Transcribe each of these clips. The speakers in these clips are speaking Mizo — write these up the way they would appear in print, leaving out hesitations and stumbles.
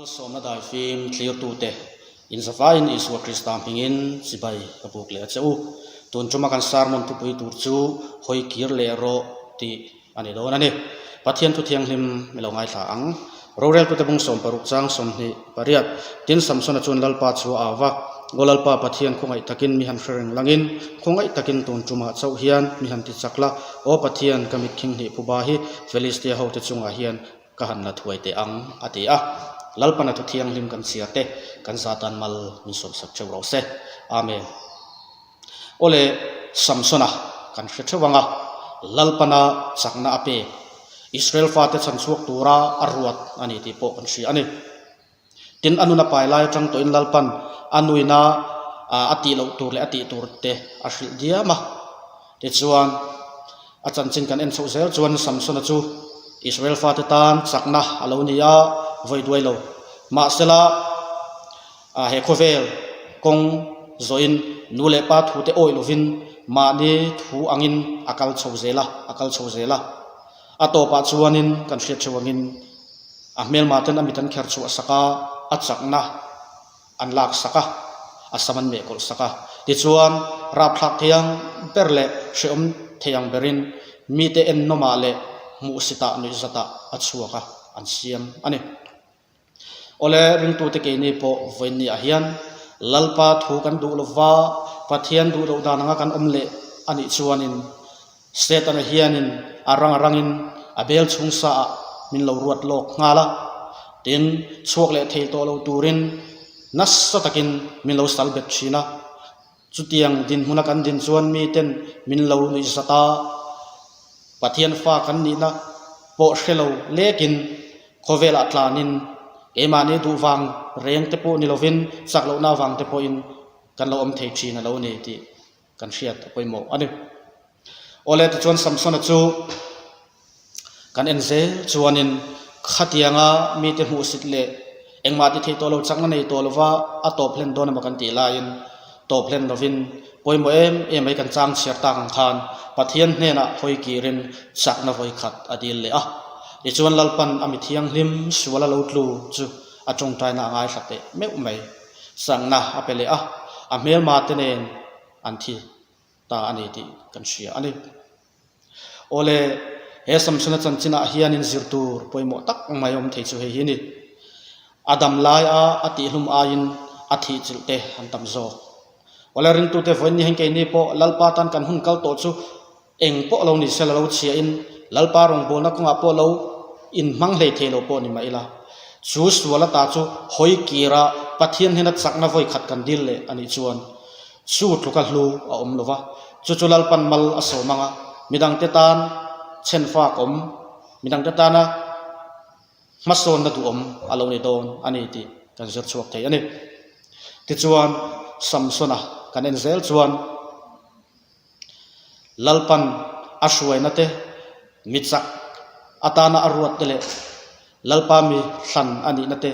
Malsawmna daifim thlirtute inzavaiin Isua Krista hmingin chibai ka buk leh a che u. Tun tuma kan sermon thupui tur chu hawi kir leh rawh tih a ni dawn a ni. Pathian thu thianghlim i lo ngaithla ang. Roreltute bung 60 chang 28 Tin Samsona chuan Lalpa chu a au va, Aw Lalpa Pathian khawngaih takin mi han hre reng langin, khawngaih takin tun tumah chauh hian mi han ti chak la, Aw Pathian ka mit khinghnih phuba hi Philistia hote chungah hian ka han la thuai teh ang, a ti a. Lalpana thu thianghlim kan chhiar te, kan zatan mal min sawmsak theuh rawh se. Amen. Awle, Samsona kan hre theuh ang a, Lalpana chakna a pek, Israel fate chhan chhuak tura a ruat a ni tih pawh kan hria a ni. Tin, a nun a pai lai atang tawhin Lalpan a nuina a tih loh tur leh a tih tur te a hrilh diam a. Tichuan, a chanchin kan en chhoh zel chuan Samsona chu Israel fate tan chakna a lo ni a, vawi duai lo. Mahsela, he khawvel kawng zawhin nu leh pa thute awih lovin mahni thu angin a kal chho zel a, a kal chho zel a. A tawpah chuanin kan hriat theuh angin a hmelma ten a mit an kher chhuah sak a, a chakna an lak sak a, a sam an meh kawlh sak a. Tichuan, rapthlak thei ang ber leh hrehawm thei ang berin mite ennawmah leh hmuhsitah nuihzatah a chhuak a, an siam a ni. Awle, ringtute keini pawh vawiinni ah hian Lalpa thu kan duh lova, Pathian duh loh dan anga kan awm leh a nih chuanin Setana hianin a rang a rangin a bel chhung sa ah min lo ruat lawk nghal a, tin chhuak leh thei tawh lo turin nasa takin min lo sal bet thin a. Chutiang dinhmuna kan din chuan miten min lo nuih zat a, Pathian fa kan nihna pawh hre lo lekin khawvelah tlanin keimahni duh vang reng te pawh ni lovin chak lohna avang te pawhin kan lo awm thei thin a lo ni tih kan hriat a pawimawh a ni. Awle tichuan Samsona chu kan en zel chuanin khatianga mite hmuhsit leh engmah ti thei tawh lo chakna nei tawh lova a tawp hlen dawn emaw kan tih laiin tawp hlen lovin pawimawh em em mai kan chang chhiar tak ang khan Pathian hnenah hawi kirin chakna vawi khat a dil leh a. Tichuan Lalpan a mi thianghlim sual a lo tlu chu a tawngtaina a ngaithla teh meuh mai. Chakna a pe leh a, a hmelma te nen an thi ta a ni tih kan hria a ni. Awle, he Samsona chanchinah hianin zir tur pawimawh tak mai awm thei chu hei hi a ni. A dam laia a tihhlum aiin a thih chilh te an tam zawk. Awle, ringtute vawiin hian keini pawh Lalpa tan kan hun kal tawh chu eng pawh lo ni sela lo chhiahin Lalpa rawngbawlna kawngah pawh lo inhmang hlei thei lo pawh ni mah ila, chu sual ata chu hawi kira Pathian hnena chakna vawi khat kan dil leh a nih chuan Chu tluka hlu a awm lo va, chu chu Lalpan mal a sawm ang a, midangte tan chhenfak awm, midangte tana hmasawnna duhawm a lo ni dawn a ni tih kan zir chhuak thei a ni. Tichuan, Samsona kan en zel chuan Lalpan a hruaina te, mi chak atana a ruat te leh Lalpa mi hlan a nihna te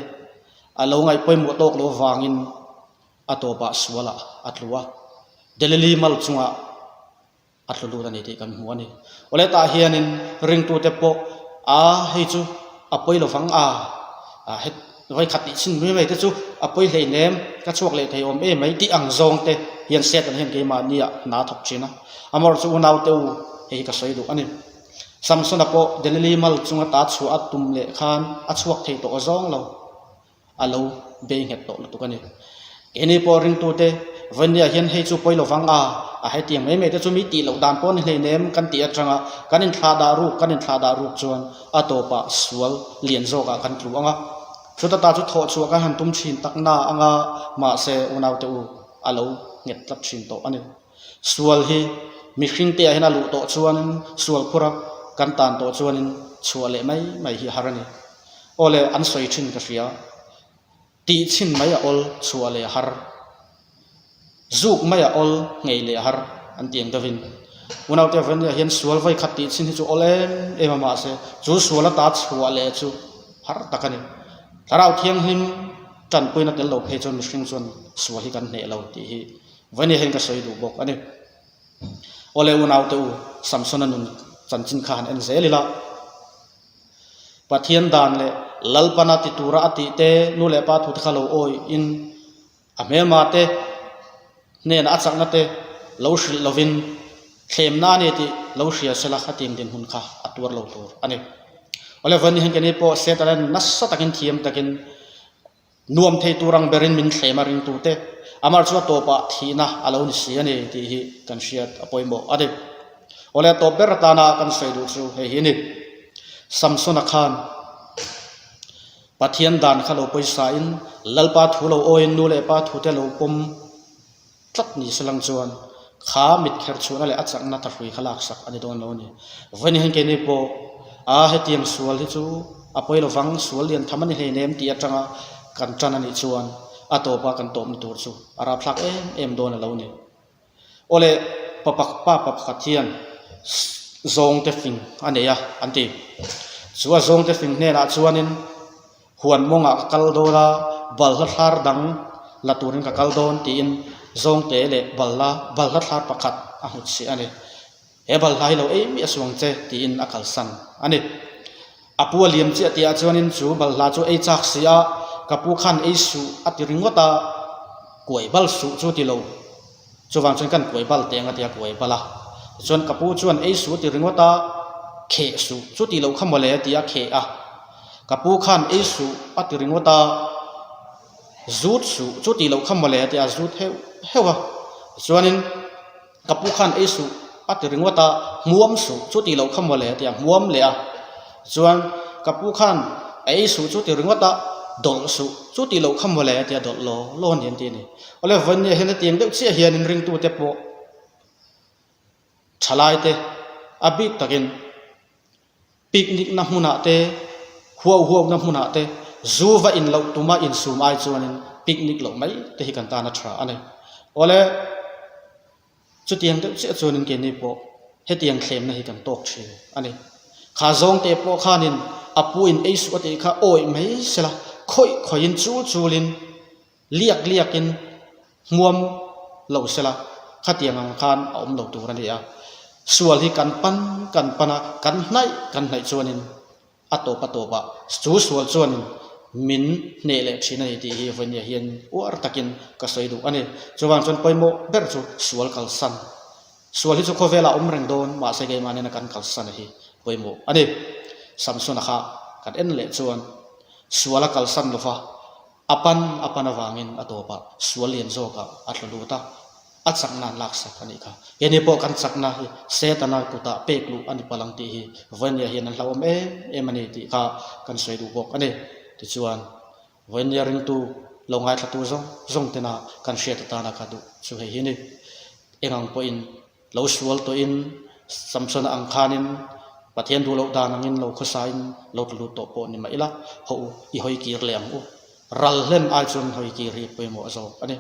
a lo ngaih pawimawh tawk lo vangin A tawpah sualah a tlu a, Delili mal chungah a tlu lut a ni tih kan hmu a ni. Awle tah hianin ringtute pawh a hei chu a pawi lo vang a, het vawikhat tih chhin mai mai te chu a pawi hleinem ka chhuak leh thei awm em mai tih ang zawng te hian Satan hian keimahniah hna a thawk thin a. Amaherawhchu chu unaute u hei hi ka sawi duh a ni. Samsona pawh Delili mal chunga ta chhuah a tum leh khan a chhuak thei tawh zawng lo. a lo bei nghet tawh lutuk a ni. Keini pawh ringtute Vawnia hian hei chu pawi lo vang a, a hetiang mai mai te chu mi tih loh dan pawh ni hleinem kan tih atanga kan inthlah dah ruk kan inthlah dah ruk chuan a tawpah sual lian zawkah kan tlu ang a. Chuta ta chu thawh chhuah kan han tum thin tak na anga mahse unaute u a lo nghet tlat thin tawh a ni. Sual hi mihring te ah hian a luh tawh chuanin sual phura kan tan tawh chuanin chhuah leh mai mai hi a har a ni. Aw le, an sawi thin ka hria. Tih chhin mai a awl, chhuah leh a har. Zuk mai a awl, nghei leh a har an ti ang deuhin. Unaute Vania hian sual vawi khat tih chhin hi chu awl em em a mahse chu sual ata chhuah leh chu har tak a ni. Thlarau Thianghlim tanpuina tel lo phei chuan mihring chuan sual hi kan hneh lo tih hi Vania hian ka sawi duh bawk a ni. Aw le unaute u, Samsona nun chanchin kha han en zel ila. Pathian dan leh Lalpana ti tura a tih te, nu leh pa thute kha lo awihin a hmelma te hnenah a chakna te lo hrilh lovin thlemna a ni tih lo hria sela a tim dinhmun kha a tuar lo tur a ni. Awle vawiin hian keini pawh Setana nasa takin thiam takin Nuam thei tur ang berin min thlem a ringtute amar chu a tawpah thihna a lo ni si a ni tih hi kan hriat a pawimawh a ni. Awle a tawp ber atana kan sawi duh chu hei hi a ni. Samsona khan Pathian dan kha lo pawisain Lalpa thu lo awiin nu leh pa thute lo pawm tlat ni se lang chuan kha mit kher chhuahna leh a chakna thahrui kha laksak a ni dawn lo a ni. Vawiin hian keini pawh a hetiang sual hi chu a pawi lovang, sual lian tham a ni hleinem tih atanga kan tan a nih chuan a tawpa kan tawpna tur chu a rapthlak em em dawn a lo ni. Awle pa pa pakhat hian zawngte fing a nei a an ti. Chu a zawngte fing hnenah chuanin Huan mawngah ka kal dawn a, balhla thlar dang la turin ka kal dawn tiin zawngte leh balhla balhla thlar pakhat a hmu chhiah a ni. He balhla hi lo ei miah suang che tiin a kalsan a ni. A pu a liam chiah tihah chuanin chu balhla chu ei chak si a, ka pu khan ei suh a ti ringawt a, kuai bal suh chu ti lo. Chuvang chuan kan kuai bal teng a ti a, kuai bal a. Tichuan ka pu chuan ei suh ti ringawt a, kheh suh chu tih loh kha mawle a ti a, kheh a. Ka pu khan ei suh a ti ringawt a, zut suh chu tih loh kha mawle a ti a, zut heuh heuh a. Tichuanin ka pu khan ei suh a ti ringawt a, hmuam suh chu tih loh kha mawle a ti a, hmuam leh a. Tichuan ka pu khan a ei suh chu ti ringawt a, dawlh suh chu tih loh kha mawle a ti a, dawlh law law a ni an ti a ni. Awle vawinia hian hetiang deuh chiah hianin ringtute pawh thalaite a bik takin picnic na hmunah te huau huau na hmunah te zu va in loh tuma insum ai chuanin picnic loh mai te hi kan tan a tha a ni. Awle chutiang deuh chiah chuanin keini pawh hetiang thlemna hi kan tawk thin a ni. Kha zawngte pawh khanin a pu in ei suh a tih kha awih mai sela khawih khawihin chul chulin Liak liakin hmuam lo sela, khatiang ang khan a awm lo tur a ni a. Sual hi kan pan kan pan a, kan hnaih kan hnaih chuanin a tawp a tawpah chu sual chuanin min hneh leh thin a ni tih hi vawinia hian uar takin ka sawi duh a ni. Chuvang chuan pawimawh ber chu sual kalsan. Sual hi chu khawvelah a awm reng dawn, mahse keimah nena kan kalsan hi pawimawh a ni. Samsona kha kan en leh chuan sual a kalsan lova, A pan a pan avangin a tawpah sual lian zawkah a tla lut a, a chakna an laksak a nih kha. Keini pawh kan chakna hi Setana kutah pek luh a ni palh ang tih hi Vawinia hian an hlauhawm em em a ni tih kha kan sawi duh bawk a ni. Tichuan, Vawinia ringtu lo ngaithlatu zawng zawng tena kan hriat atana ka duh chu hei hi a ni. Eng ang pawhin Lo sual tawhin Samsona ang khanin Pathian duh loh dan angin lo khawsain lo tla lut tawh pawh ni mah ila, hawh u, i hawi kir leh ang u. Ral hlen ai chuan hawi kir hi pawimawh zawk a ni.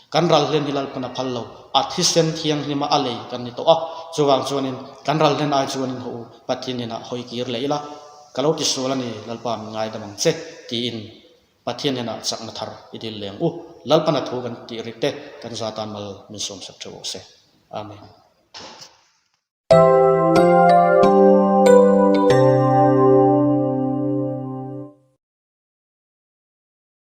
Kan ral hlen hi Lalpan a phal lo, a thisen thianghlima a lei kan ni tawh a, chuvang chuanin kan ral hlen ai chuanin hawh u, Pathian inah hawi kir leh ila, ka lo tisual a ni, Lalpa min ngaidam ang che, tiin Pathian hnenah chakna thar i dil leng u. Lalpana thu kan tih rik te kan za tan mal min sawmsak theuh awh se. Amen.